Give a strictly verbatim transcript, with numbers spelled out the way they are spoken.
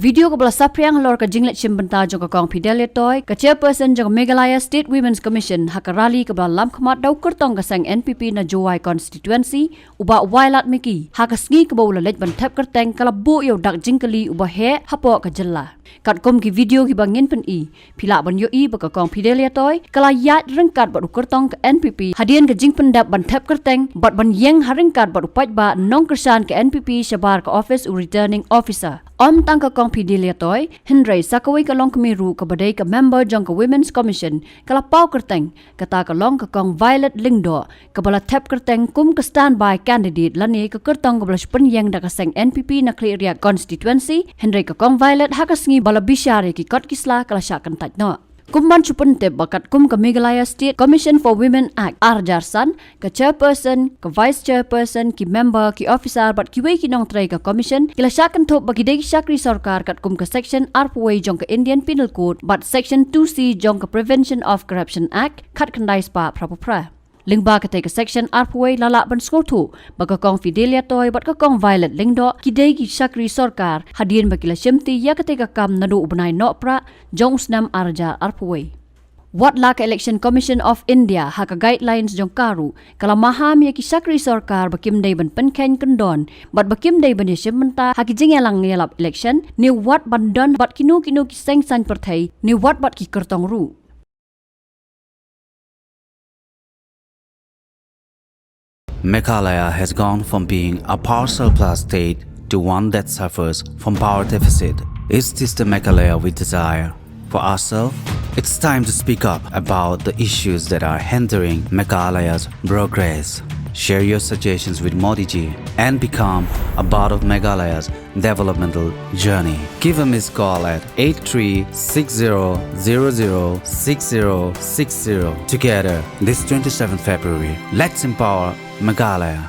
Video kaba la saphriang halor ka jingleit shim bynta jong ka Kong Fidelia Toi, ka chairperson jong ka Meghalaya State Women's Commission, ha ka rally kaba la lam khmat da u kyrtong ka seng N P P na Jowai constituency, u Bah Wailadmiki, ha ka sngi kaba u la leit ban thep kyrteng ka la buh ïa u dak jingkylli uba heh hapoh ka jylla. Katkum ki video kiba ngin pyni, phi lah ban ïohi ba ka Kong Fidelia Toi ka la ïaid ryngkat bad u kyrtong ka N P P hadien ka jingpyndep ban thep kyrteng bad ban ïeng ha ryngkat bad u paidbah nongkyrshan ka N P P shabar ka office u returning officer. Ym tang ka Kong Fidelia Toi, hynrei sa kawei ka longkmie ruh kaba dei ka member jong ka Women's Commission ka la paw kyrteng, kata ka long ka Kong Violet Lyngdoh, kaba la thep kyrteng kum ka standby candidate lane ka kyrtong kaba la shu pynïeng da ka seng N P P na Khliehriat constituency, hynrei ka Kong Violet ha ka sngi ba la bishar ïa ki kot ki sla ka la shah kyntait noh. Kum ban shu pyntip ba katkum ka Meghalaya State Commission for Women Act ar hajar san, ka chairperson, ka vice chairperson, ki member, ki officer bad kiwei ki nongtrei ka commission ki la shah kynthup ba ki dei ki shakri sorkar katkum ka section arphew wei jong ka Indian Penal Code bad section two C jong ka Prevention of Corruption Act khatkhyndai spah phraphew phra. Lyngba katei ka section arphew wei la lah ban sngewthuh ba ka Kong Fidelia Toi bad ka Kong Violet Lyngdoh ki dei ki shakri sorkar hadien ba ki la shimti ïa katei ka kam naduh u bnai Nohprah jong u snem ar hajar arphew wei. Wat la ka Election Commission of India ha ka guidelines jong ka ruh ka la maham ïa ki shakri sorkar ba kim dei ban pynkheiñ kyndon bad ba kim dei ban ïashim bynta ha ki jingïalang ïalap election, ne wat ban don bad kino kino ki seng saiñ pyrthei, ne wat bad ki kyrtong ruh. Meghalaya has gone from being a power surplus state to one that suffers from power deficit. Is this the Meghalaya we desire for ourselves? It's time to speak up about the issues that are hindering Meghalaya's progress. Share your suggestions with Modi ji and become a part of Meghalaya's developmental journey. Give a missed call at eight three six zero zero zero six zero six zero. Together, this twenty-seventh February, let's empower Meghalaya.